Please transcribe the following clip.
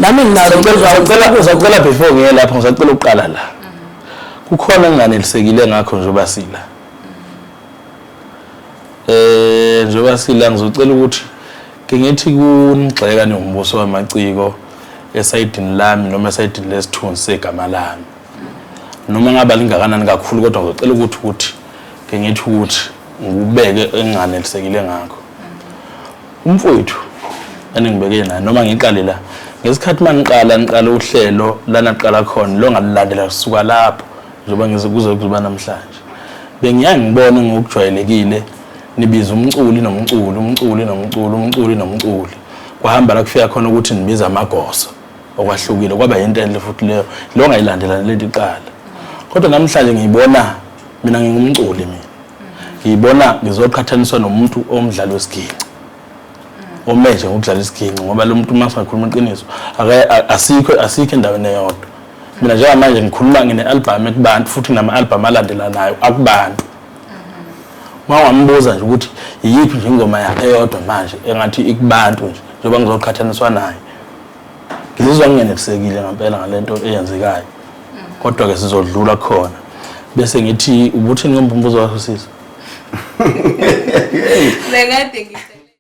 Nami nginalo Ngicela ngicela before ngiye lapho, ngisacela ukuqala la. Kukhona enginganelisekile ngakho njengoba sila. Njengoba sila, ngizocela ukuthi ke ngithi kunigxeka ningumbuso wamaciko esayidini lami noma esayidini lesithunzi segama lami. Noma ngaba lingakanani kakhulu, kodwa ngizocela ukuthi ke ngithi ukuthi ngikubeke enginganelisekile ngakho. Umfowethu eningibeke naye, noma ngiqale la ngesikhathi maniqala, niqala uhlelo lana qala khona lo, ngalilandela kusuka lapho njengoba ngize kuze kuba namhlanje. Bengiyaye ngibone ngokujwayelekile nibiza umculi nomculi, umculi nomculi, umculi nomculi, kwahamba la kufika khona ukuthi nibiza amagoso okwahlukile. Kwaba yinto enhle futhi leyo, lo ngayilandela lento iqala. Kodwa namhlanje ngiyibona mina ngingumculi, mina ngiyibona ngizoqhathaniswa nomuntu omdlali wesiginci, omeje ngokudlala isiginci, ngoba lo muntu, uma singakhuluma iqiniso, asikho endaweni eyodwa. Mina njengamanje ngikhuluma ngine-album ekubantu, futhi nama-album alandelanayo akubantu. Uma ungambuza nje ukuthi iyiphi nje ingoma yakhe eyodwa manje engathi ikubantu nje, njengoba ngizoqhathaniswa naye, ngizizwa ngingenelisekile ngempela ngalento eyenzekayo. Kodwa-ke sizodlula khona. Bese ngithi ubuthini ngombuzo wakho, sisi? Bengade ngicela